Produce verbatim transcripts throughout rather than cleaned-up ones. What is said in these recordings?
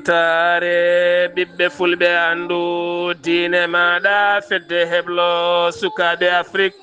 Taare ɓiɓɓe fulɓe, anndu diine maaɗa, fedde heblo sukaaɓe Afrik.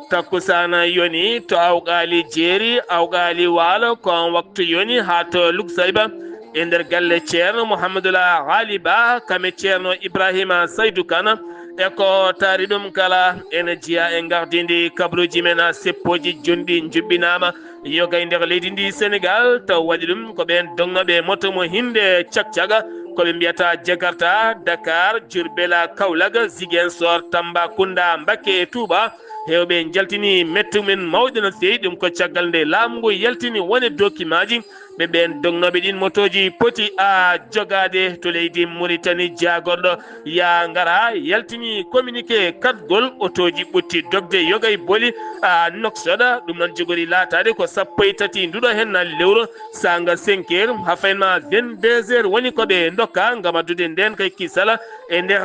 Takkusaana yoni to Awqaali Jeeri, Awqaali Waalo, ko on waktu yoni haa to Luksayba, e nder galle Ceerno Muhammadula Haali Ba, kame Ceerno Ibrahima Saydu Kana. E ko taari ɗum kala, ene jeyaa e ngardiindi kabaruuji men, seppooji jonɗi njuɓɓinaama. Yogay nder leydi ndi Senegal, taw waɗi ɗum ko ɓeen dognooɓe moto mo hinnde cakcaga, ko ɓe mbiyata Jakarta, Dakar, Diourbel, Kaolack, Ziguinchor, Tambacounda, Mbacké e Touba. Heewɓe njaltini mettu men mawɗo no feewi, ɗum ko caggal nde laamu ngu yaltini wone dokimaaji ɓe ɓeen dognooɓe ɗiin motooji poti a jogaade to leydi Mauritanie. Jaagorɗo yaa ngara yaltini communiqué kaɗgol otooji ɓutti dogde yogay boli a Nouakchott. Ɗum noon jogori laataade ko sappo e tati nduɗo heen lewru, saanga cinq heures haa fayin ma vingt-deux heures, woni ko ɓe ndokka ngam addude ndeen kay kisal e nder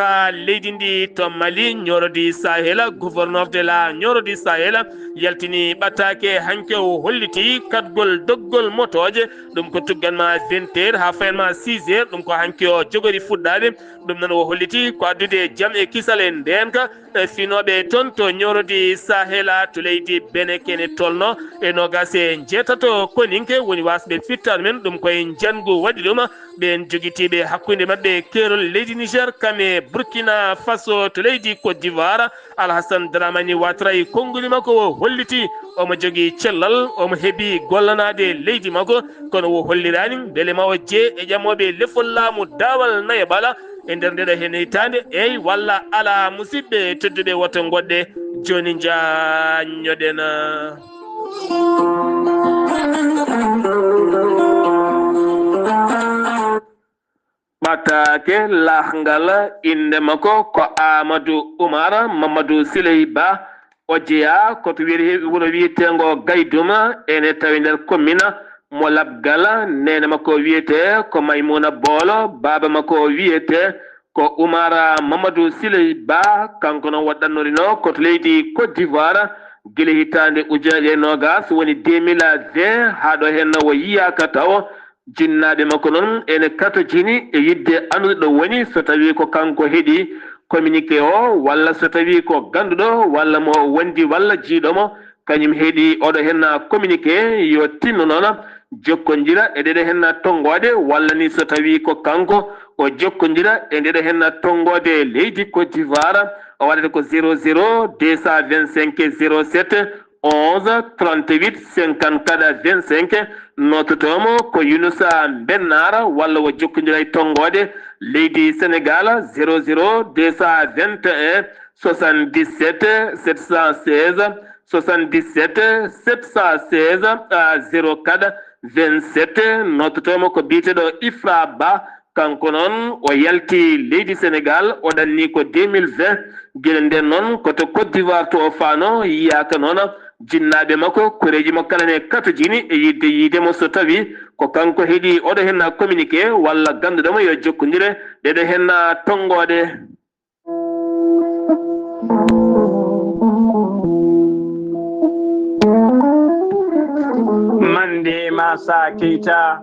leydi ndi to Mali. Nioro du Sahel, gouverneur de la Nioro du Sahel, yaltini ɓataake hanki o holliti kaɗgol doggol motooje. Ɗum ko tuggan ma vingt heures haa fayan ma six heures, ɗum ko hanki o jogori fuɗɗaade. Ɗum noon o holliti ko addude jam e kisal e ndeenka e finooɓe toon to Nioro du Sahel to leydi Benin, kene tolno e noogaas e njeetato koninke woni waasɓe fittaandu men. Ɗum koye njanngu waɗi ɗum. Ɓeen jogitiiɓe hakkunde maɓɓe keerol leydi Niger, kame Burkina Faso to leydi Côte d'Ivoire, Alhassane Dramani Ouattara e konnguli makko o holliti omo jogii cellal, omo heɓi gollanaade leydi makko, kono o holliraani mbele ma o jeye e ƴamooɓe lefol laamu daawal nayaɓala e nder ndeɗo heen hitaande, eey walla alaa. Musidɓe tedduɓe, woto ngoɗɗe jooni, njaanñoɗen. Ɓataake lahngal, innde makko ko Aamadu Umar Mamadu Siley Ba. O jeyaa ko to wiyetee, wuro wiyeteengo Gayduma, ene tawi nder commune mo Labgal. Neene makko wiyetee ko Maymuna Boolo, baaba makko wiyetee ko Umar Mamadu Siley Ba. Kanko noon o ɗannorino ko to leydi Côte d'Ivoire gila hitaande ujunere e noogaas, woni deux mille vingt, haa ɗo heen o yiyaaka tawo. Jinnaaɓe makko noon ene katojini e yiɗde anndude ɗo woni, so tawii ko kanko heɗi communiqué o, walla so tawii ko gannduɗo walla mo wondi walla jiiɗo mo, kañum heɗi oɗo heen communiqué, yo tinno noon jokkondira e ɗeɗo heen tonngooɗe, walla ni so tawii ko kanko o jokkondira e ndeɗo heen tonngooɗe leydi Côte d'Ivoire, o waɗata ko zéro zéro deux cent vingt-cinq zéro sept onze trente-huit cinquante-quatre vingt-cinq, noototoomo ko Yunusa Mbennaar, walla o jokkondira e tonngooɗe leydi Senegal, zéro zéro deux cent vingt et un soixante-dix-sept sept cent seize, soixante-dix-sept sept cent seize zéro quatre vingt-sept, noototoomo ko biyeteeɗo Ifra Ba. Kanko noon o yalti leydi Senegal, o ɗanni ko deux mille vingt. Gila ndeen noon ko to Côte d'Ivoire to o faano, yiyaaka noon. Jinnaaɓe makko, koreeji makko kala ne katojini e yiɗde yiide mo, so tawii ko kanko heɗi oɗo heen communiqué walla gannduɗo mo, yo jokkondire ɗeɗo heen tonngooɗe. Mande Masa Keita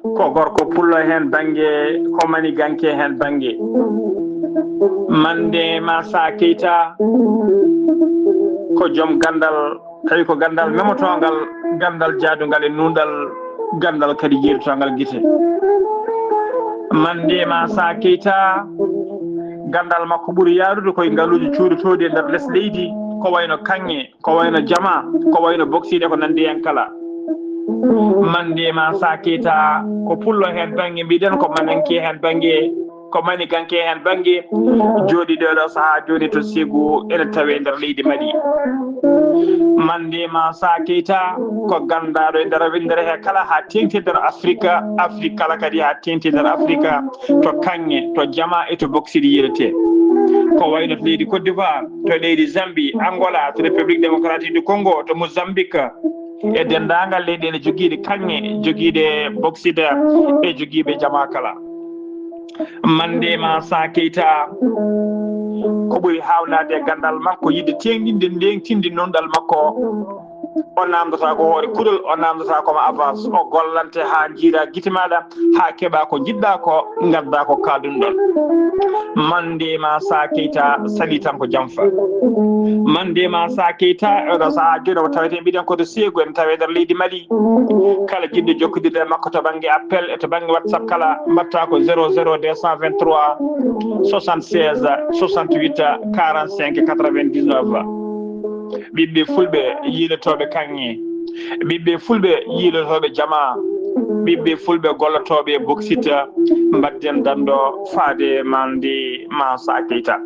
ko gorko pullo heen bannge, ko maniganke heen bannge. Mande Masa Keita ko joom ganndal, tawi ko ganndal memotoongal, ganndal jaadungal e nuunɗal, ganndal kadi jiidotoongal gite. Mande Masa Keita, ganndal makko ɓuri yaarude koye ngaluuji cuuɗotooɗi e nder les leydi, ko wayno kaŋŋe, ko wayno jama, ko wayno boksiiɗe, ko nanndi heen kala. Mande Masa Keita ko pullo heen bannge, mbiɗen ko mananke heen bannge, ko maniganke heen bannge, jooɗiiɗo ɗo sahaa jooni to Ségou, ene tawee nder leydi Mali. Mande Masa Keita ko ganndaaɗo e nder winndere he kala, haa teeŋti e nder Afrika, Afrika kala kadi haa teeŋti e nder Afrika, to kaŋŋe, to jama e to boksiiɗe yiiletee. Ko wayno to leydi Côte d'Ivoire, to leydi Zambie, Angola, to République Démocratique du Congo, to Mozambique, e denndaangal leyɗeele jogiiɗe kaŋŋe, jogiiɗe boksiiɗe e jogiiɓe jama kala. Mande Masa Keita ko ɓuri haawnaade e ganndal makko, yiɗde teeŋtinde, ndeentinde nuunɗal makko. O namdata ko hoore kuɗol, o namdata ko ma avance, o gollante haa njiira gite maaɗa, haa keɓa ko njiɗɗa ko, ngadda ko kaaldun ɗon. Mande ma Sa Keita sali tan ko jamfa. Mande ma Sa Keita e oɗo sahaa jooni o tawete mbiɗen ko to Ségou en tawe nder leydi Mali. Kala jiɗɗo jokkodirde e makko to bannge appel e to bannge WhatsApp kala mbatta ko zéro zéro deux cent vingt-trois soixante-seize soixante-huit quarante-cinq quatre-vingt-dix-neuf. Ɓiɓɓe fulɓe yiilotooɓe kaŋŋe, ɓiɓɓe fulɓe yiilotooɓe jama, ɓiɓɓe fulɓe gollotooɓe boksit, mbadden danndo faade mande ma Sa Keita.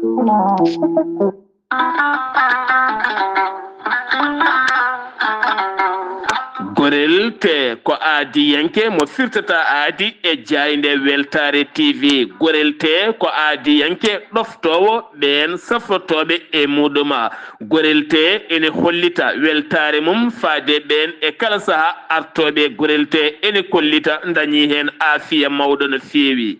Gorel te ko aadiyanke mo firtata aadi e jaaynde Weltaare T V. Gorel te ko aadiyanke ɗoftoowo ɓeen safrotooɓe e muɗum. Gorel te ene hollita weltaare mum faade ɓeen e kala saha artooɓe. Gorel te ene kollita dañi heen aafiya mawɗo no feewi.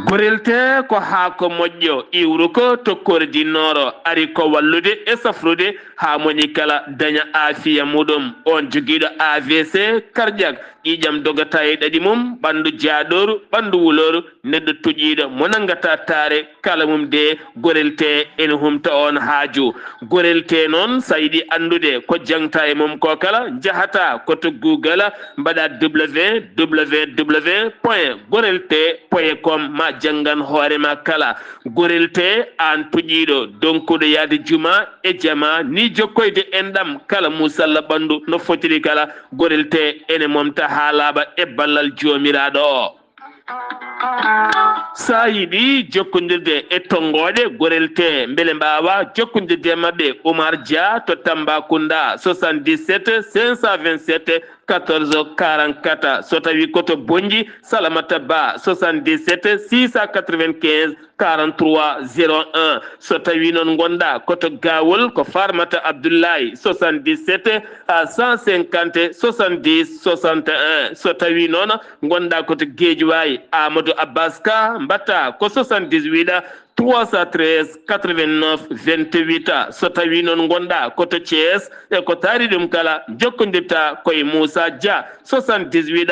Gorel te ko haako moƴƴo, iwruko to kordi nooro, ari ko wallude e safrude haa moni kala daña aafiya muɗum. On jogiiɗo A V C cardiaque, ƴiiƴam dogata e ɗaɗi mum, ɓanndu jaaɗooru, ɓanndu wulooru, neɗɗo tuƴiiɗo mo nanngata taare, kala mum de gorel te ene humta on haaju. Gorel te noon, so a yiɗi anndude ko jaŋta e mum ko kala, njahata ko to Google, mbaɗa W W W point gorel te point com, ma janngan hoore ma kala. Gorel te, aan tuƴiiɗo, donkuɗo yahde juma e jama, ni jokkoyde enɗam kala musalla ɓanndu no fotiri kala, gorel te ene momta haa laaɓa e ballal Joomiraaɗo o. So a yiɗi jokkondirde e tonngooɗe gorel te, mbele mbaawa jokkondirde e maɓɓe, Oumar Dia to Tambacounda, soixante-dix-sept cinq cent vingt-sept quatorze quarante-quatre. So tawi ko to Bonnji, Salamata Ba, soixante-dix-sept six cent quatre-vingt-quinze quarante-trois zéro un. So tawi noon ngonɗa ko to Gawol, ko Farmata Abdoulaye, soixante-dix-sept à cent cinquante soixante-dix soixante et un. So tawi noon ngonɗa ko to Guédiawaye, Amadou Abbas Ka, mbatta ko soixante-dix-huit trois cent treize quatre-vingt-neuf vingt-huit. So tawi noon ngonɗa ko to Thiès, e ko taari ɗum kala, jokkondirta ko e Moussa Dia, soixante-dix-huit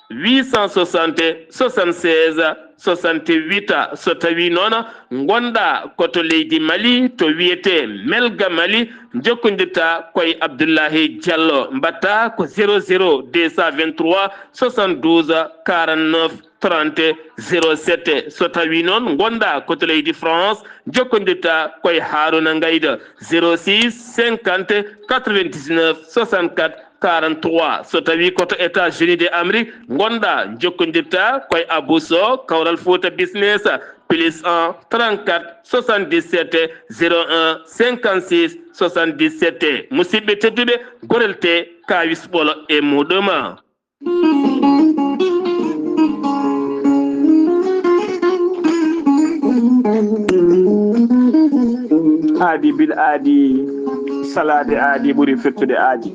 huit cent soixante soixante-seize soixante-huit. So tawi noon ngonɗa ko to leydi Mali, to wiyete Melga Mali, jokkondirta ko e Abdoulahi Diallo, mbatta ko zéro zéro deux cent vingt-trois soixante-douze quarante-neuf trente zéro sept. So tawi noon ngonɗa ko to leydi France, jokkondirta ko e Haruna Ngayda, zéro six cinquante quatre-vingt-dix-neuf soixante-quatre quarante-trois. So tawi ko to États-Unis de Amérique ngonɗa, jokkondirta ko e Abou Sow, Kawral Fouta Business, plus un trente-quatre soixante-dix-sept zéro un cinquante-six soixante-dix-sept. Musidɓe tedduɓe, gorel te kawis ɓolo e muɗum. Aadi bil aadi, salaade aadi ɓuri firtude aadi.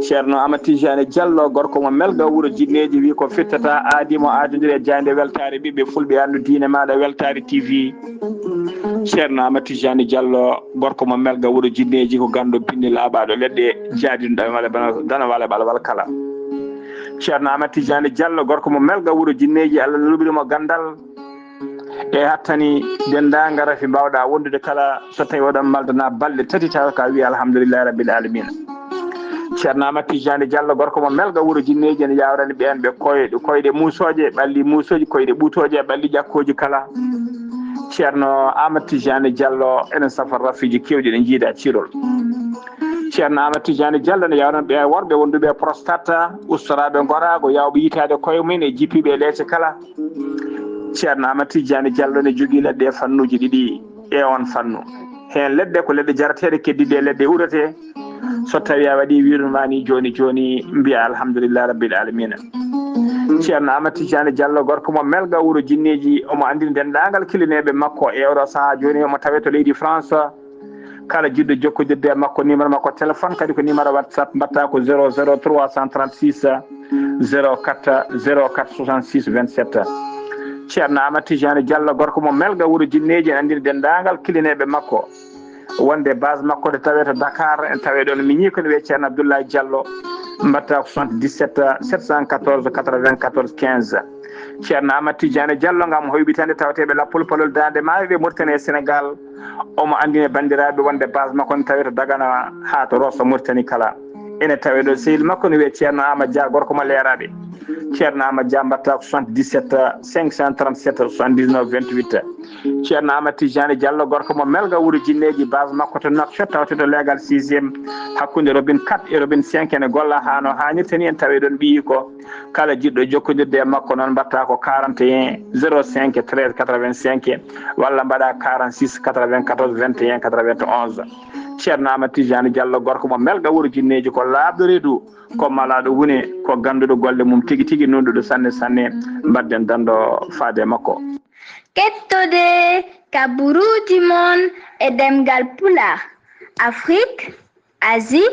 Ceerno Amadou Tijani Diallo, gorko mo Melga, wuro Jinneeji, wi ko firtata aadi mo aadondiri e jaaynde Weltaare ɓiɓɓe fulɓe, anndu diine maaɗa, Weltaare T V. Ceerno Amadou Tijani Diallo, gorko mo Melga, wuro Jinneeji, ko ganndo binni laaɓaaɗo leɗɗe, jaadinɗo dana wala bala, dana wala bala wala kala. Ceerno Amadou Tijani Diallo, gorko mo Melga, wuro Jinneeji, Allah luɓiri mo ganndal e hattani denndaangal rafi mbaawɗa wondude kala, so tawi oɗon maldana balɗe tati tawa ka wi alhamdulillahi rabbil alamina. Ceerno Amadou Tijani Diallo, gorko mo Melga, wuro Jinneeji, ene yawrani ɓeen ɓe koyɗe, koyɗe muusooje, ɓalli muusooji, koyɗe ɓuutooje, ɓalli ƴakkooji kala. Ceerno Amadou Tijani Diallo, enen safar rafiiji keewɗi ɗe njiida ciirol. Ceerno Amadou Tijani Diallo ne yawrani ɓe worɓe wonduɓe e prostate, ustoraaɓe ngoraago, yawɓe yitaade koye mum e jippiiɓe e leece kala. Ceerno Amadou Tijani Diallo ne jogii leɗɗe e fannuuji ɗiɗi e on fannu. Heen leɗɗe ko leɗɗe jarateeɗe, keddiiɗe e leɗɗe uratee. So tawi a waɗi wiirude ma ni jooni jooni, mbiya alhamdulillahi rabbil alamina. Ceerno Amadou Tijani Diallo, gorko mo Melga, wuro Jinneeji, omo anndini denndaangal kilineeɓe makko e oɗo sahaa jooni, omo tawee to leydi France. Kala jiɗɗo jokkodirde e makko, numéro makko téléphone kadi ko numéro WhatsApp, mbatta ko zéro zéro trois cent trente-six zéro quatre zéro quatre soixante-six vingt-sept. Ceerno Amadou Tijani Diallo, gorko mo Melga, wuro Jinneeji, ene anndini denndaangal kilineeɓe makko Wonde base makko nde tawee to Dakar, en tawee ɗoon miñii ko ne wiyee Ceerno Abdoulaye Diallo, mbaɗta ko soixante-dix-sept sept cent quatorze quatre-vingt-quatorze quinze. Ceerno Amadou Tidiane Diallo ngam hoyɓitande tawteeɓe lappol palol Daande Maayo ɓe Mauritanie e Sénégal, omo anndine banndiraaɓe wonde base makko ne tawee to Dagana haa to Rosso Mauritanie kala. Ene tawee ɗo sehil makko ne wiyee Ceerno Amadou Dia, gorko mo Leeraaɓe. Ceerno Amadou Dia mbaɗta ko soixante-dix-sept cinq cent trente-sept soixante-dix-neuf vingt-huit. Ceerno Amadou Tidiane Diallo, gorko mo Melga, wuro Jinneeji, base makko to Nouakchott, tawte to leegal sixième, hakkunde robinet quatre e robinet cinq, ene golla haa no haanirta ni. En tawee ɗoon ɓiyiiko. Kala jiɗɗo jokkondirde e makko noon, mbaɗta ko quarante et un zéro cinq treize quatre-vingt-cinq, walla mbaɗa quarante-six quatre-vingt-quatorze vingt et un quatre-vingt-onze. Ceerno Amadou Tidiane Diallo, gorko mo Melga, wuro Jinneeji, ko laaɓɗo reedu, ko malaaɗo wune, ko gannduɗo golle mum tigi tigi, nunɗuɗo sanne sanne. Mbaɗden danndo faade e makko. Kettode kaburuuji mon e ɗemngal Pulaar, Afrique, Asie,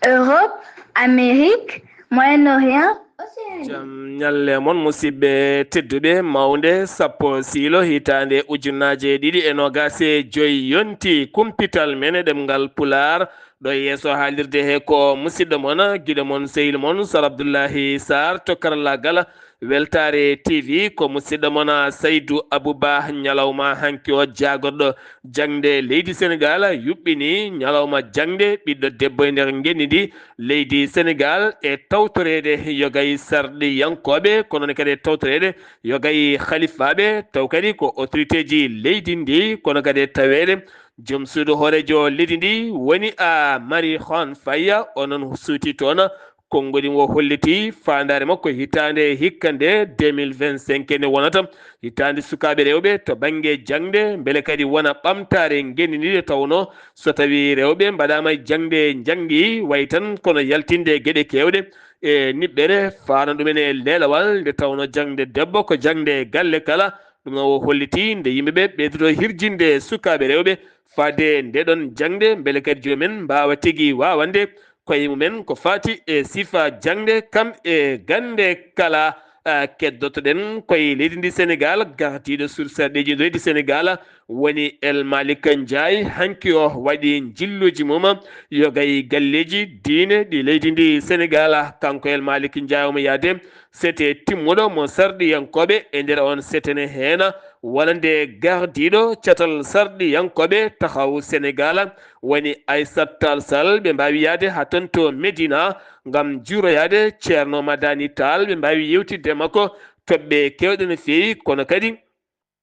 Europe, Amérique, Moyen-Orient, Océanie. Jam ñalle mon, musidɓe tedduɓe. Mawnde sappo siilo, hitaande ujunaaje ɗiɗi e noogaas e joy yonti. Kumpital men e ɗemngal Pulaar, ɗo yeeso haalirde he ko musidɗo mon, giɗo mon, sehil mon, Sar Abdullahi Sarr, to karallaagal Weltaare T V. Ko musidɗo mon, Saydu Abuba. Ñalawma hanki o, jaagorɗo jaŋde leydi Senegaal, yuɓɓini ñalawma jaŋde ɓiɗɗo debbo e nder ngenndi ndi, leydi Senegaal, e tawtoreede yogay sarɗiyankooɓe, kono ne kadi e tawtoreede yogay halifaaɓe, taw kadi ko autoriteeji leydi ndi, kono kadi e taweede joom suudu hooreejo leydi ndi woni a Marie Khone Faye. O noon suuti toon konngol mo holliti faandaare makko hitaande hikka nde deux mille vingt-cinq nde wonata hitaande sukaaɓe rewɓe to bannge jaŋde, mbele kadi wona ɓamtaare ngenndi ndi, nde tawnoo so tawii rewɓe mbaɗaama e jaŋde, njanngi, wayi tan kono yaltinde geɗe keewɗe e niɓɓere, faano ɗumen e leelawal, nde tawnoo jaŋde debbo ko jaŋde galle kala. Ɗum noon o holliti nde yimɓe ɓe ɓeydoto hirjinde sukaaɓe rewɓe faade nde ɗon jaŋde, mbele kadi joom en mbaawa tigi waawande koye mumen ko faati e sifa jaŋde kam e gannde kala. Ah, keddotoɗen koye leydi ndi Senegaal, gardiiɗo suudu sarɗiiji leydi Senegaal woni El Malick Ndiaye. Hanki o waɗi njilluuji mum yogay galleeji diine ɗi leydi ndi Senegaal. Kanko El Malick Ndiaye omo yahde sete timmuɗo mo sarɗiyankooɓe. E nder on sete ne heen wonande gardiiɗo catal sarɗiyankooɓe Taxawu Senegaal woni Aissata Tall Sall. Ɓe mbaawi yahde haa toon to Medina ngam juuroyaade Ceerno Madani Tall. Ɓe mbaawi yewtidde makko toɓɓe keewɗe no feewi, kono kadi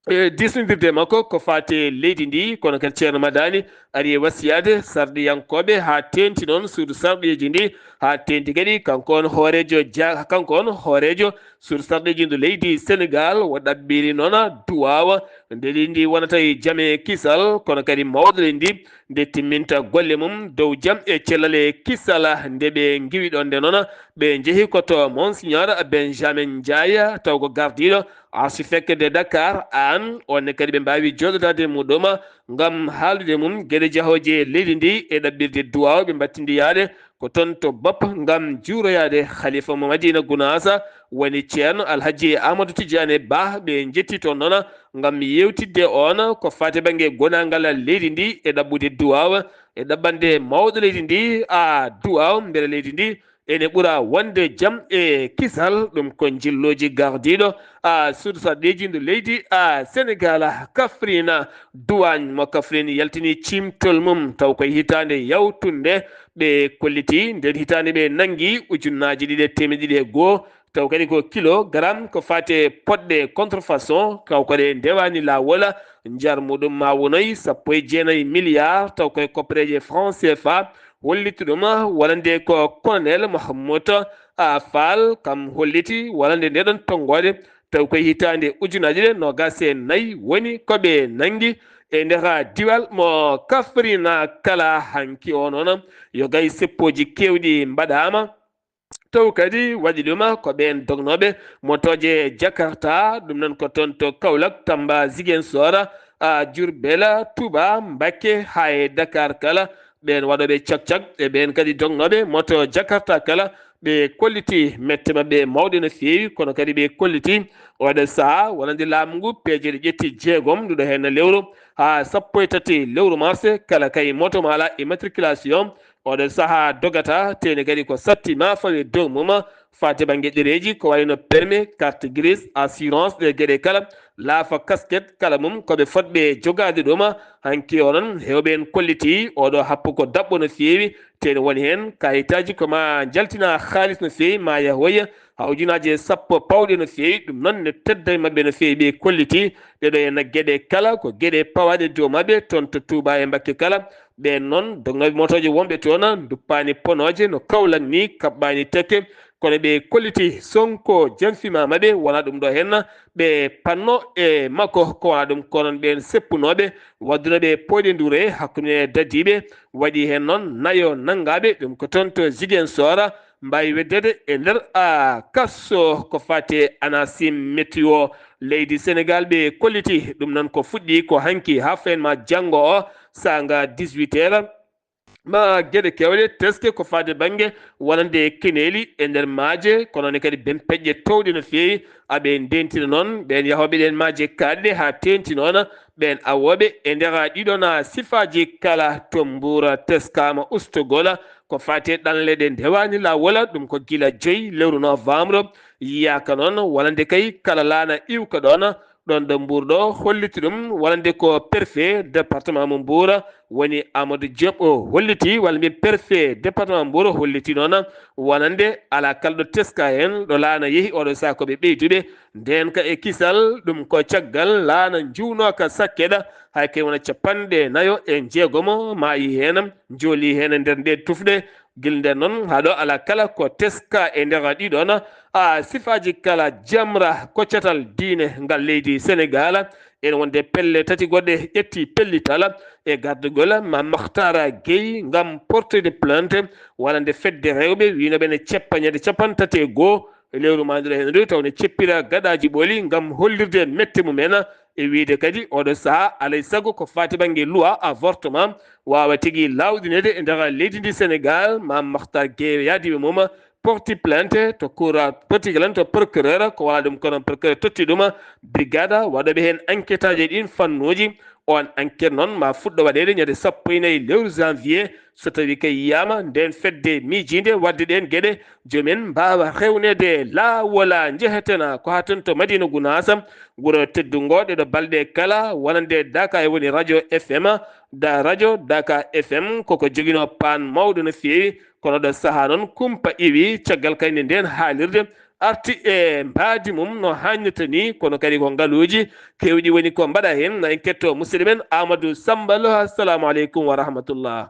e diisnondirde makko ko faati e leydi ndi, kono kadi Ceerno Madani ari e wasiyaade sarɗiyankooɓe, haa teeŋti noon suudu sarɗiiji ndi, haa teeŋti kadi kanko on hooreejo ja-, kanko on hooreejo suudu sarɗiiji ndu leydi Senegaal, o ɗaɓɓiri noon duwaawa nde leydi ndi wonata e jam e kisal, kono kadi mawɗo leydi ndi nde timminta golle mum dow jam e cellal e kisal. Nde ɓe ngiwi ɗon nde noon, ɓe njehi ko to Monsignor Benjamin Ndiaye, taw ko gardiiɗo archevêque de Dakar, aan, oon ne kadi ɓe mbaawi jooɗodaade e muɗum ngam haaldude mum geɗe jahooje leydi ndi e ɗaɓɓirde duwaaw. Ɓe mbattindi yahde ko toon to Bop ngam juuroyaade Khalifa mo Madina Gunaas, woni Ceerno Alhaji Amadou Tidiane Ba. Ɓe njetti toon noon ngam yeewtidde oon ko faati bannge gonaangal leydi ndi e ɗaɓɓude duwaaw, e ɗaɓɓande mawɗo leydi ndi a duwaaw, mbele leydi ndi ene ɓura wonde jam e kisal. Ɗum ko njilluuji gardiiɗo a suudu sarɗiiji ndu leydi a Senegaal. Kafrine, duwaañ mo Kafrine yaltini ciimtol mum, taw koye hitaande yawtunde ɓe kolliti. Nden hitaande ɓe nanngi ujunnaaji ɗiɗi e teemedde ɗiɗi e goo, taw kadi ko kilogaram ko faati e poɗɗe contrefaçon, taw kadi ndewaani laawol, njar muɗum ma wonoy sappo e jeenayi milliards, taw koye koppareeje franc C F A. Hollitu ɗum wonande ko colonel Mahmoud, a, Fall, kam holliti wonande nde ɗon tonngoode, taw koye hitaande ujunaaji ɗiɗi e noogaas e nayi woni ko ɓe nanngi e nder diwal mo Kafrine kala. Hanki o noon, yogay seppooji keewɗi mbaɗaama. Taw kadi waɗi ɗum ko ɓeen dognooɓe motooje Jakarta, ɗum noon ko toon to Kaolack, Tamba, Ziguinchor, a, Diourbel, Touba, Mbacké, haa e Dakar kala. Ɓeen waɗooɓe cak-cak e ɓeen kadi dognooɓe moto Jakarta kala, ɓe kolliti mette maɓɓe mawɗe no feewi, kono kadi ɓe kolliti oɗo sahaa wonande laamu ngu peeje ɗe ƴetti jeegom nduɗo heen lewru haa sappo e tati lewru mars, kala kay moto mo alaa immatriculation, oɗo sahaa dogata, teeni kadi ko satti ma fawe dow mum, faade bannge ɗereeji, ko wayno permis, carte grise, assurance, ɗe geɗe kala, laafa kasket, kala mum ko ɓe fotɓe jogaade ɗum. Hanki o noon, heewɓe en kolliti oɗo happu ko daɓɓo no feewi, teeni woni heen kayitaaji ko ma njaltina haalis no feewi, ma yahoya, haa ujunaaji e sappo pawɗe no feewi, ɗum noon ne tedda e maɓɓe no feewi, ɓe kolliti. Ɗeɗo e nag geɗe kala ko geɗe pawaaɗe dow maɓɓe toon to Touba e Mbakke kala. Ɓeen noon, dognooɓe motooje wonɓe toon, nduppaani ponooje no Kaolack ni, kaɓɓaani tekke, kono ɓe kolliti Sonko janfima maɓɓe, wona ɗum ɗo heen, ɓe panno e makko, ko wona ɗum, ko noon ɓeen seppunooɓe, wadduno ɓe pooɗe ndure hakkunde dadiiɓe, waɗi heen noon nayo nanngaaɓe, ɗum ko toon to Ziguinchor, mbaawi weddeede e nder a kaso ko faati e ANACIM météo leydi Sénégal ɓe kolliti. Ɗum noon ko fuɗɗi ko hanki haa fayin ma janngo o saanga dix-huit heures. Ma geɗe kewɗe teske ko faade bannge wonande keneeli e nder maaje, kono ne kadi ben peƴƴe towɗe no feewi. Aɓe ndentina noon ɓeen yahooɓe ɗeen maaje kaaɗɗe haa teenti noon ɓeen awooɓe e nder ɗiɗon sifaaji kala to Mbuur teskaama ustugol ko faati e ɗanle ɗe ndewaani laawol, ɗum ko gila joyi lewru novembre. Yiyaaka noon wonande kay kala laana iwka ɗoon, ɗoon ɗo Mbuur ɗo holliti ɗum wonande ko préfet département mo Mbuur woni Amadou Diop o holliti, walla mbiyen préfet département Mbuur holliti noon wonande alaa kala ɗo teska heen, ɗo laana yehi oɗo sahaa ko ɓe ɓeyduɓe. Ndeen ka e kisal, ɗum ko caggal laana njuwnooka sakkeɗa, hay kay wona capanɗe nayo e jeegomo maayi heen, njooli heen e nder nde tufɗe. Gila nden noon haa ɗo alaa kala ko teska e nder ɗiɗon a sifaaji kala. Jamra ko catal diine ngal leydi Senegaal. En wonde pelle tati goɗɗe ƴetti pellital e gardugol ma Makhtar Gueye ngam portude plainte wonande fedde rewɓe wiynoɓe ne ceppa ñande capanɗe tati e goo lewru maandiro heen ɗo, taw ne ceppira gaɗaaji ɓooli ngam hollirde mette mumen e wiyde kadi oɗo sahaa alay sago ko faati bannge loi avortement waawa tigi laawɗineede e nder leydi ndi Senegaal. Ma Makhtar Gueye yaadiiɓe mum porti plainte to cour, porti plainte to procureur, ko wala ɗum kono procureur totti ɗum brigade waɗoɓe heen enquête aji e ɗin fannuuji. On enquête noon ma fuɗɗo waɗeede ñande sappo e nayi lewru janvier, so tawi kay yiyaama nden fedde miijiinde waɗde ɗeen geɗe, joom en mbaawa rewneede laawol njehetena ko haa toon to Madina Gunaas, wuro teddungo ɗeɗo balɗe kala wonande Daka e woni radio F M. Da radio Daka F M koko joginoo paan mawɗo no feewi, kono ɗo sahaa noon kumpa iwi caggal kayndi ndeen haalirde arti e mbaadi mum no haannirta ni, kono kadi ko ngaluuji keewɗi woni ko mbaɗa heen. Na en ketto musidɗo men Amadou Samba Lo. Assalamu aleykum wa rahmatullah.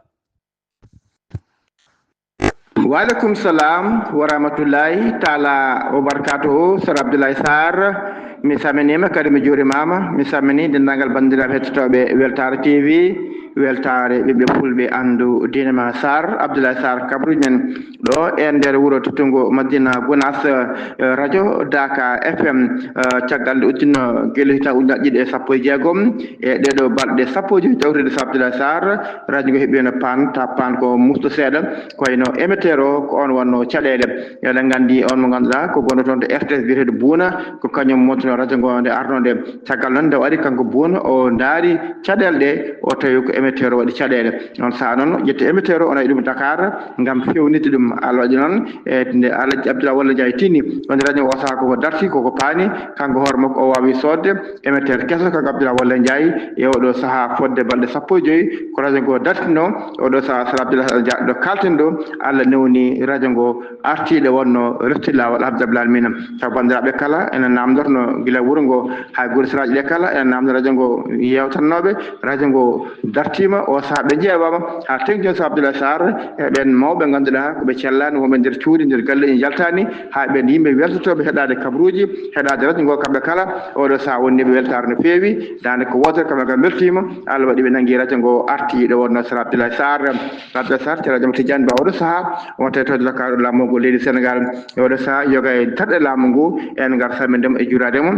Waaleykum salam wa rahmatullahi taala wa barakatuhu. Sar Abdoulaye Sarr, mi salminiima kadi mi juurimaama. Mi salmini denndaangal banndiraaɓe hettotooɓe Weltaare T V, Weltaare ɓiɓɓe fulɓe anndu diine ma. Sarr Abdoulaye Sarr, kabruuji men ɗo e nder wuro tottungo Madina Gunaas, eh, radio Daka F M, eh, caggal nde uddino gila hitan ujunaaji ɗiɗi e sappo e jeegom e ɗeɗo balɗe sappo e joyi tawtude Sar Abdoulaye Sarr, radio ngo heɓino paan, ta paan ko musto seeɗa, ko wayno émetteur o ko on wonno caɗeele. Eɗen nganndi on mo ngannduɗaa ko gonɗo toon to R T S biyeteeɗo Buuna, ko kañum montuno radio ngo nde arno nde. Caggal noon nde o ari kanko Buuna o ndaari caɗeele ɗe, o tawi ko émetteur o waɗi caɗeele. On sahaa noon o ƴetti émetteur o, o nawi ɗum Dakar ngam fewnitde ɗum. Allah waɗi noon e nde Alhaji Abdoulaye Walla Ndiaye tini, on radio o sahaa koko darti, koko paani, kanko hoore makko o waawi soodde émetteur keso kanko Abdoulaye Walla Ndiaye. E oɗo sahaa fodde balɗe sappo e joyi ko radio ngo dartino. Oɗo sahaa Sar Abdoulaye Dia ɗo kalten ɗo, Allah newni radio ngo arti ɗo wonno refti laawol, alhamdulillahi rabbil alamina. Taw banndiraaɓe kala ene namdorno gila wuro ngo haa gure saraaji ɗe kala, ene namdo radio ngo yewtannooɓe. Radio ngo dartiima o sahaa, ɓe njeeɓaama haa teŋti noon Sar Abdoulaye Sarr e ɓeen mawɓe ngannduɗaa ko ɓe cellaani, wonɓe nder cuuɗi, nder galleeji, njaltaani, haa ɓeen yimɓe weltotooɓe heɗaade kabaruuji, heɗaade radio ngo kamɓe kala. Oɗo sahaa wonniiɓe weltaare no feewi, daande ko wootere kamɓe kala mbeltiima. Allah waɗi ɓe nanngi radio ngo arti ɗo wonno Sar Abdoulaye Sarr. Sar Abdoulaye Sarr, Ceerno Adama Tidiane Ba oɗo sahaa wonta e to Dakar, laamorgo leydi Senegaal. E oɗo sahaa yoga e darɗe laamu ngu, en ngar salminde mo e juuraade mo.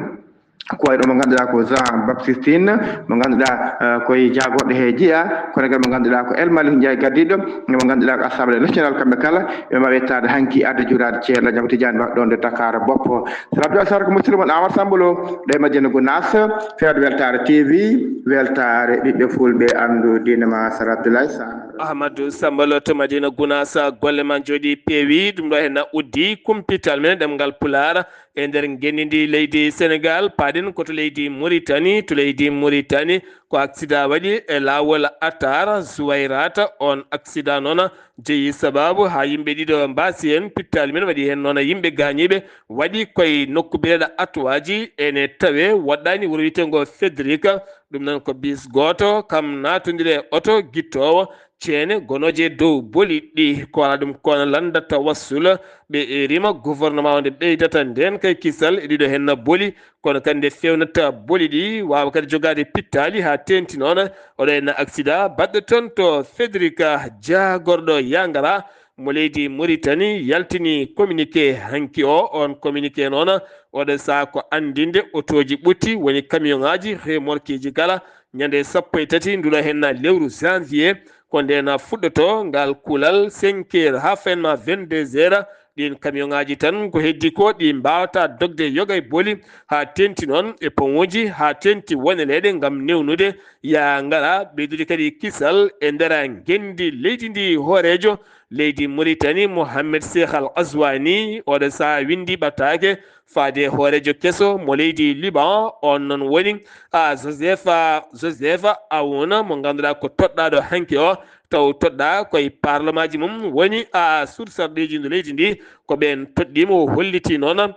Ko wayi ɗo mo ngannduɗaa ko Jean Baptistine, mo ngannduɗaa, eh, koye jaagorɗo he jeyaa, kono kadi mo ngannduɗaa ko El Malick Ndiaye gardiiɗo, mo ngannduɗaa ko Assemblée nationale, kamɓe kala ɓe mbawi yettaade hanki adda juuraade ceerno Jam Tidiane Ba ɗon de Dakar Boppo. Sera Abdou Sarr ko musidɗo mon Amar Samba Lo, ɗo e Madina Gounass, Sera Weltaare T V, weltaare ɓiɓɓe fulɓe, anndu diine ma Sera Abdoulaye Sarr. Ahmadou Samba Lo to Madina Gounass, golle ma njooɗi peewi, ɗum ɗo henna uddi kumpital men ɗemngal Pulaar, e nder ngenndi ndi leydi Senegal, paaɗen ko to leydi Muritani. To leydi Muritani, ko aksida waɗi e laawol Atar Zuwayrata. On aksida noon jeyi sababu haa yimɓe ɗiɗo mbaasi heen. Pittaali men waɗi heen noon yimɓe gaañiiɓe, waɗi koye nokku biyeteeɗo Atuwaaji, ene tawee woɗɗaani wuro wiyeteengo Fedrika. Ɗum noon ko bis gooto, kam naatondiri e oto gittoowo ceene gonooje dow boli ɗi. Ko alaa ɗum kono lannda tawassul, ɓe rima gouvernement o nde ɓeydata ndeen kay kisal e ɗiɗo heen boli, kono kadi nde feewnata boli ɗi, waawa kadi jogaade pittaali haa teeŋti noon. Oɗo heen aksida baɗɗo toon to Fedrika, jaagorɗo Yangara mo leydi Muritani, yaltini communiqué hanki o. On communiqué noon, oɗo sahaa ko anndinde otooji ɓutti, woni camion ŋaaji, remorqueji kala, ñande sappo e tati nduɗo heen lewru janvier, ko ndeen fuɗɗoto ngal kulal, cinq heures haa fenma vingt-deux heures. Ɗiin camion ŋaaji tan ko heddi ko ɗi mbaawata dogde yoga e boli, haa teeŋti noon e pont uji, haa teeŋti woneleeɗe ngam newnude yaa ngara, ɓeydude kadi kisal e nder ngenndi leydi ndi. Hooreejo leydi Muritani, Mohamed Cheikh Al Azwani, oɗo sahaa winndi ɓataake faade hooreejo keso mo leydi Liban. On noon woni, a, Joseph, a, Joseph Aoun, mo ngannduɗaa ko toɗɗaaɗo hanki o, taw toɗɗaa koye parlemaaji mum woni, a, suudu sarɗiiji ndu leydi ndi, ko ɓeen toɗɗii mo. O holliti noon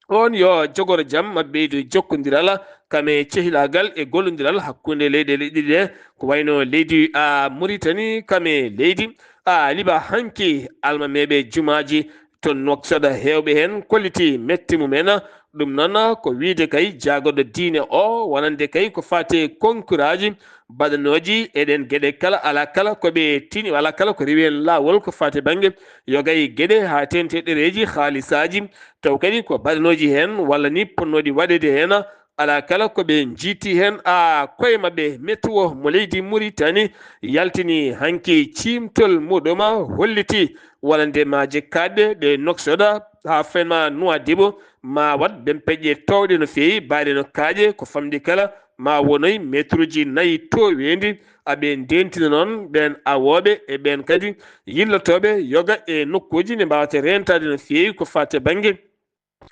on yo jogoro jam maɓɓe ɓeydu jokkondiral, kam e cehilaagal e gollondiral hakkunde leyɗeele ɗiɗi ɗe, ko wayno leydi, a, Muritani, kam e leydi, a, Liba. Hanki almameeɓe jumaaji to Nouakchott, heewɓe heen kolliti mette mumen. Ɗum noon ko wiyde kay jaagorɗo diine o, wonande kay ko faati e konkuraaji baɗanooji e ɗeen geɗe kala, alaa kala ko ɓe tini, alaa kala ko rewi heen laawol ko faati e bannge yoga e geɗe haa teeŋti e ɗereeji haalisaaji, taw kadi ko baɗanooji heen walla ni potnooɗi waɗeede heen, alaa kala ko ɓe njiiti heen. A, koye maɓɓe, météo mo leydi Muritani yaltini hanki ciimtol muɗum, holliti wonande maaje kaaɗɗe ɗe Nouakchott haa fenma Nouadhibou, ma waɗ bempeƴƴe toowɗe no feewi, baɗe no kaaƴe, ko famɗi kala ma wonoy meetruuji nayi tooweendi. Aɓe ndeentina noon ɓeen awooɓe e ɓeen kadi yillotooɓe yoga e nokkuuji ɗe mbaawata reentaade no feewi ko faati e bannge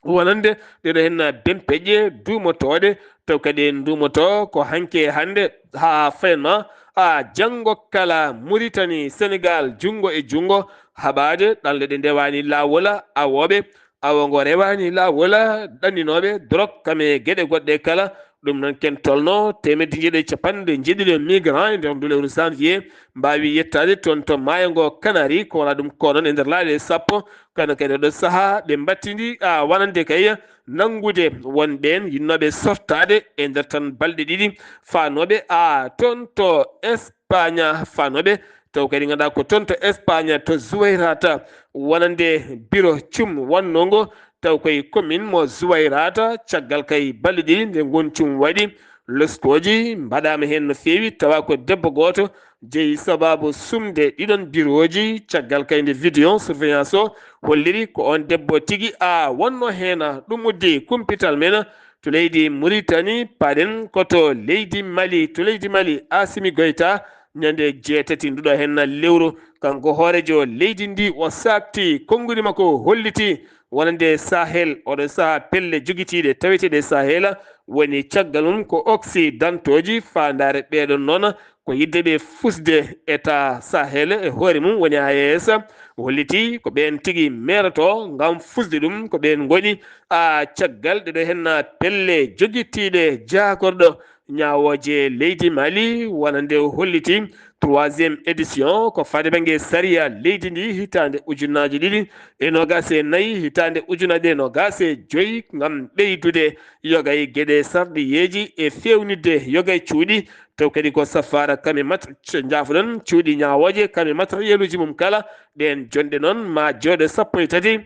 wonande ɗeɗo heen bempeƴƴe duumotooɗe, taw kadi en nduumoto ko hanki e hannde haa fenma, a, janngo kala, Muritani, Senegal, junngo e junngo, haɓaade ɗanle ɗe ndewaani laawol, awooɓe, awo ngo rewaani laawol, ɗanninooɓe drog, kam e geɗe goɗɗe kala. Ɗum noon ken tolno teemedde jeeɗiɗi e capanɗe jeeɗiɗi migrant e nder ndu lewru janvier mbaawi yettaade toon to maayo ngo Canary, ko wala ɗum ko noon e nder laaɗe sappo. Kono kadi oɗo sahaa ɓe mbattidi, a, wonande kay nanngude won ɓeen yinnooɓe softaade e nder tan balɗe ɗiɗi, faanooɓe, a, toon to Espagne, faanooɓe taw kadi ngannduɗaa ko toon to Espagne, to Zuwayrata, wonande biro cum wonnoo ngo, taw koye commune mo Zuwayrata. Caggal kay balɗe ɗiɗi nde ngon cum waɗi, loskooji mbaɗaama heen no feewi, tawa ko debbo gooto jeyi sababu sumde ɗiɗon birooji. Caggal kay nde vidéo surveillance o holliri ko on debbo tigi, a, wonno heen. Ɗum uddi kumpital men to leydi Muritani, paɗen ko to leydi Mali. To leydi Mali, Asimi Goyta, ñande jeetati nduɗo heen lewru, kanko hooreejo leydi ndi, o saakti konngudi makko, holliti wonande Sahel, oɗo sahaa pelle jogitiiɗe taweteeɗe Sahel woni caggal mum ko occidentooji. Faandaare ɓeeɗon noon ko yidde ɓe fusde État Sahel e hoore mum woni A E S. Holliti ko ɓeen tigi meeroto ngam fusde ɗum, ko ɓeen ngoni, a, caggal ɗeɗo heen pelle jogitiiɗe jaagorɗo ñaawooje leydi Mali, wonande o holliti troisième édition ko faade bannge sariya leydi ndi hitaande ujunnaaji ɗiɗi e noogaas e nayi, hitaande ujunaaji ɗiɗi e noogaas e joyi, ngam ɓeydude yoga e geɗe sarɗiyeeji e feewnitde yoga e cuuɗi, taw kadi ko safaara kame mat-, njaafoɗon, cuuɗi ñaawooje kame matériel uji mum kala. Ɗeen jonɗe noon ma jooɗo sappo e tati.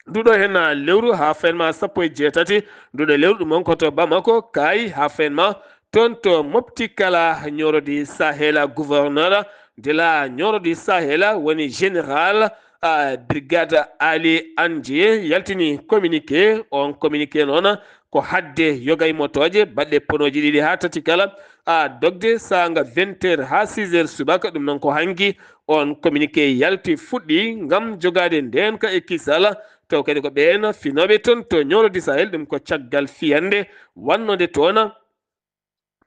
Nduɗo hen lewru haa fen ma sappo e jeetati, nduɗo lewru ɗum on ko to Bamako, Kaayi haa fen ma toon to Mopti kala ñorodi Sahela gouverneur de la ñorodi Sahela woni général, ah, brigade Ali Andjie yaltini communiqué. On communiqué noon ko hadde yoga e motooje baɗɗe ponooji ɗiɗi haa tati kala, a dogde saanga vingt heures haa six heures subaka. Ɗum noon ko hanki on communiqué yalti fuɗɗi ngam jogaade ndeenka e kisal. Taw kadi ko ɓeen finooɓe toon to ñorodi Sahel, ɗum ko caggal fiyannde wannode toon.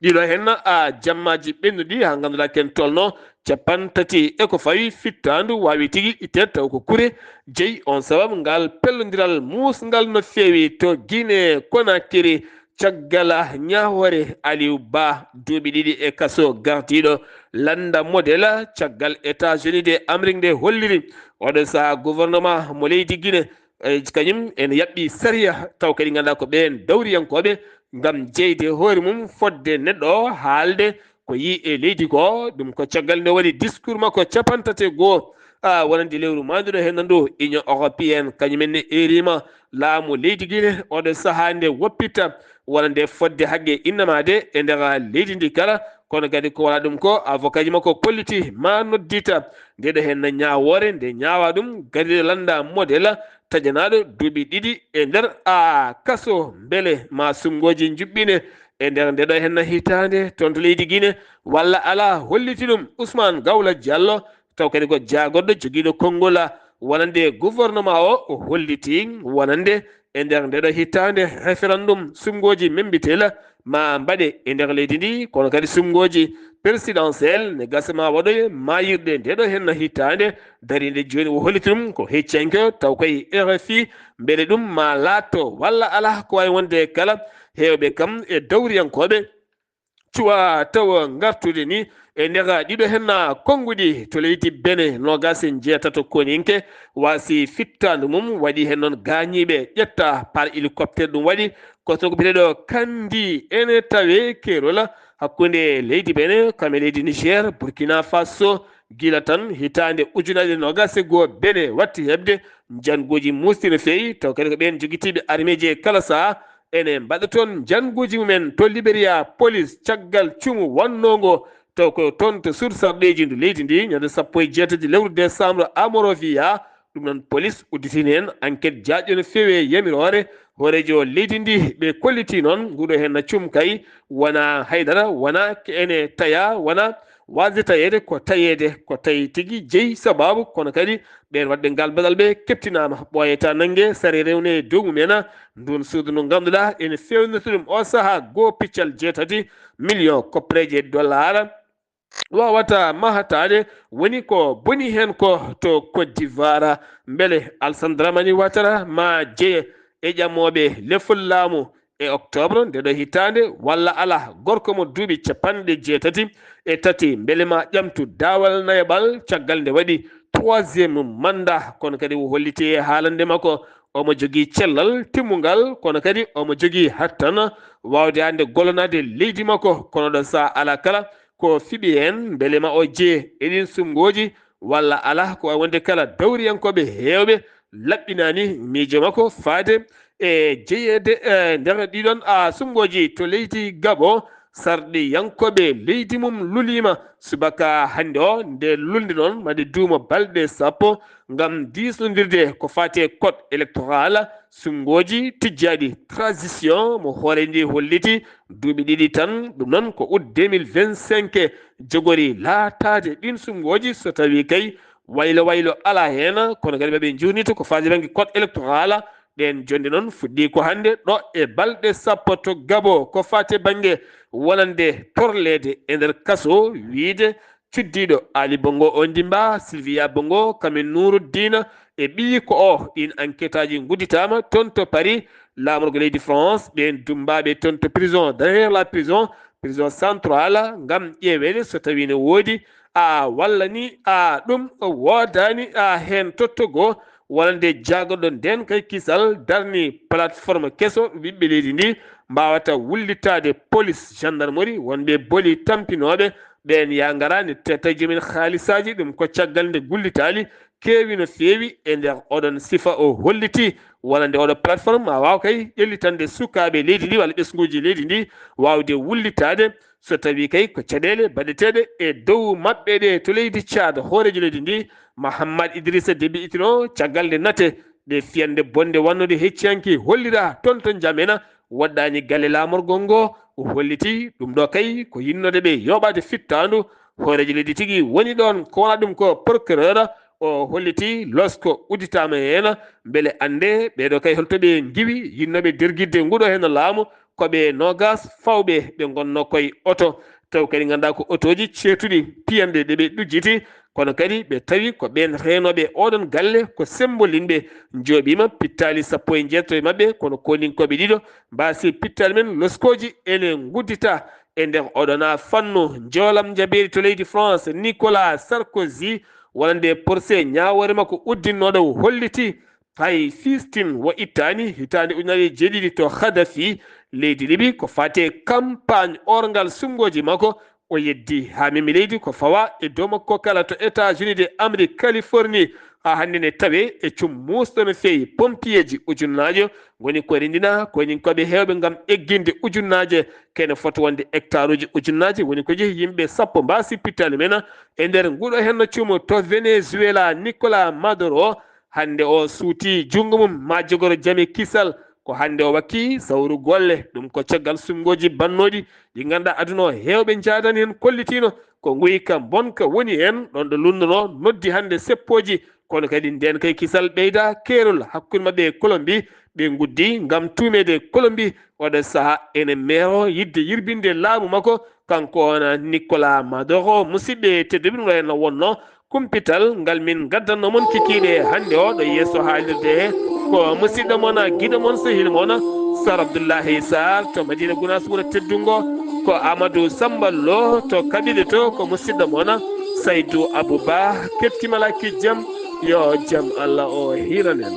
Ɗiɗo hen a jammaaji ɓennuɗi haa ngannduɗaa ken tolno capantati e ko fawi fittaandu waawi tigi itte taw ko kure jeyi. On sababu ngal pellondiral muusngal no feewi to Guinée Conakry caggal ñaawoore Aliou Ba duuɓi ɗiɗi e kaso gardiiɗo lannda modèle caggal États-Unis de Amérique nde holliri oɗo sahaa gouvernement mo leydi Guinée, eh, kañum ene yaɓɓi sariya taw kadi ngannduɗaa ko ɓeen dawriyankooɓe ngam jeyde hoore mum fodde neɗɗo o haalde ko yii e leydi ko. Ɗum ko caggal nde waɗi discours makko capantati e goo, a, wonande lewru maanduɗo heen ndu Union Européenne, kañum en ne eeriima laamu leydi Guinée oɗo sahaa nde woppita wonande fodde haqqe innamaade e nder leydi ndi kala. Kono kadi ko wala ɗum ko avocat ji makko kolliti ma noddita nde ɗo heen ñaawoore nde ñaawa ɗum gardiiɗo lannda modèle taƴanaaɗo duuɓi ɗiɗi e nder a kaso mbele ma suɓngooji njuɓɓine e nder nde ɗo heen hitaande toon to leydi Guinée walla alaa. Holliti ɗum Ousmane Gawla Diallo taw kadi ko jaagorɗo jogiiɗo konngol wonande gouvernement o, o holliti wonande e nder nde ɗo hitaande référendum suɓngooji membitela ma mbaɗe e nder leydi ndi kono kadi suɓngooji présidentiel ne gasa ma waɗoye maayirɗe nde ɗo heen hitaande dariinde jooni o holliti ɗum ko heccanke taw koye R F I. Mbele ɗum ma laatto walla alaa ko waawi wonde kala heewɓe kam e dawriyankooɓe cuwa tawa ngartude ni e nder ɗiɗo heen konnguɗi to leydi Benin noogaas e njeetato koninke waasi fittaandu mum waɗi heen noon gaañiiɓe ƴetta par hélicoptère ɗum waɗi ko to ko biyeteeɗo Kandi ene tawe keerol hakkunde leydi Benin kam e leydi Niger, Burkina Faso gila tan hitaande ujunaaje noogaas e goo Benin watti heɓde njannguuji muusɗi no feewi taw kadi ko ɓeen jogitiiɓe armeeji e kala sahaa ene mbaɗa toon njannguuji mumen to Liberia police caggal cumu wonnoo ngo taw ko toon to suudu sarɗeeji ndu leydi ndi ñande sappo e jeetati lewru décembre Amorovia. Ɗum noon police udditini heen enquête jaajɗo no feewi e yamiroore hooreejo leydi ndi ɓe kolliti noon nguɗo heen na cum kay wona haydara wona ene taya wona waasde tayeede ko tayeede ko tawi tigi jeyi sababu kono kadi ɓeen waɗɓe ngal baɗal ɓe keptinaama ɓooyata nannge sare rewne e dow mumen. Ndun suudu ndu ngannduɗaa ene feewnirta ɗum o sahaa goo piccal jeetati million koppereeje dollar wawata mahataade woni ko boni heen ko to Côte d'Ivoire. Mbele Alassane Dramane Ouattara ma jeye e ƴamooɓe lefol laamu e octobre nde ɗo hitaande walla alaa gorko mo duuɓi capanɗe jeetati e tati mbele ma ƴamtu daawal nayaɓal caggal nde waɗi troisième mandat kono kadi o holliti e haalande makko omo jogii cellal timmungal kono kadi omo jogii hattana waawde hannde gollonaade leydi makko kono ɗo sahaa alaa kala ko fiɓi heen mbele ma o jeye e ɗiin suɓngooji walla alaa ko wayi wonde kala dawriyankooɓe heewɓe laɓɓinaani miijo makko faade e jeyeede e nder ɗiɗon a suɓngooji to leydi Gabon sarɗiyankooɓe leydi mum luliima subaka hannde o nde lulnde noon made duuma balɗe sappo ngam diisnondirde ko faati e code électoral suɓngooji tijjaaɗi transition mo hoore ndi holliti duuɓi ɗiɗi tan ɗum noon ko août deux mille vingt-cinq jogori laataade ɗiin suɓngooji so tawii kay waylo waylo alaa heen kono kadi ɓe ɓe njuurnito ko faati bannge code électoral ɗeen jonnde noon fuɗɗii ko hannde ɗo e balɗe sappo to Gabon ko faati bannge wonande torleede e nder kaso wiyde cuddiiɗo Ali Bongo Ondimba, Sylvia Bongo, Kami Nuruddin e ɓiyi ko o ɗiin enquêtaaji ngudditaama toon to Paris laamorgo leydi France ɓeen dummbaaɓe toon to prison derrière la prison prison centrale ngam ƴeeweede so tawii ne woodi a walla ni a ɗum woodaani a heen tottogoo wonande jaagorɗo ndeen kay kisal darni plateforme keso ɓiɓɓe leydi ndi mbaawata wullitaade police gendarmerie wonɓe boli tampinooɓe ɓeen yaa ngaraani tetta jomin haalisaaji ɗum ko caggal nde gullitaali keewi no feewi e nder oɗon sifa o holliti wonande oɗo plateforme ma waaw kay ƴellitande sukaaɓe leydi ndi walla ɓesnguuji leydi ndi waawde wullitaade so tawii kay ko caɗeele baɗeteeɗe e dow maɓɓe ɗe to leydi Caad hooreejo leydi ndi Mahammad Idrissa Déby itino caggal nde nate ɗe fiyannde bonnde wannode hecciyanke holliraa toon to Njamena woɗɗaani galle laamorgol ngoo o holliti ɗum ɗo kay ko yinnode ɓe yooɓaade fittaandu hooreejo leydi tigi woni ɗoon ko wona ɗum ko procureur o holliti losko udditaama heen mbele annde ɓeeɗo kay holto ɓe ngiwi yinnooɓe dergidde nguɗo heen laamu ko ɓe noogas fawɓe ɓe ngonnoo koye oto taw kadi nganndaa ko otooji ceetuɗi piyanɗe ɗe ɓe ɗujjiti kono kadi ɓe tawi ko ɓeen reenooɓe oɗon galle ko semmbolinɓe njooɓiima pittaali sappo e njeeto e maɓɓe kono koninkooɓe ɗiɗo mbaasi pittaali men loskooji ene nguddita e nder oɗona fannu njoolam njabeeri to leydi France Nicolas Sarkozy wonande porse ñaawoore makko uddinnooɗo holliti hay fiistin wo ittaani hitaande ujunaaji jeeɗiɗi to Khadafi leydi Libi ko faati e campagne oorngal suɓngooji makko o yeddi haa memi leydi ko fawa e dow makko kala to États-Unis de Amérique Californie haa hannde ne tawe e cum muusɗo no feewi pompiyeeji ujunnaajo ngoni ko renndina koyninkooɓe heewɓe ngam egginde ujunnaaje kene foti wonde hectare uji ujunnaaji woni ko jehi yimɓe sappo mbaasi pittaali men e nder nguɗo henno cuumo to Venezuela Nicolas Maduro hannde o suuti junngo mum ma jogoro jame kisal ko hannde o wakki sawru golle ɗum ko caggal suɓngooji bannooɗi ɗi ngannduɗaa aduna o heewɓe njaadani heen kollitiino ko nguyka bonka woni heen ɗoon ɗo lunnunoo noddi hannde seppooji kono kadi ndeen kay kisal ɓeyda keerol hakkunde maɓɓe e Colombie ɓe nguddi ngam tuumeede Colombie oɗo sahaa ene meero yiɗde yirbinde laamu makko kanko on Nicolas Maduro musidɓe tedduɓe ɗum ɗo henno wonnoo kumpital ngal min ngaddanno mon kikiiɗe hannde o ɗo yeeso haalirde he ko musidɗo mon giɗo mon sehil mon Sar Abdoullahi Sar to Madina Gunas wuro teddungo ko Amadou Samba Lo to kaɓiɗe to ko musidɗo mon Saydou Abouba kettimala kijjam yo jam Allah o hiranen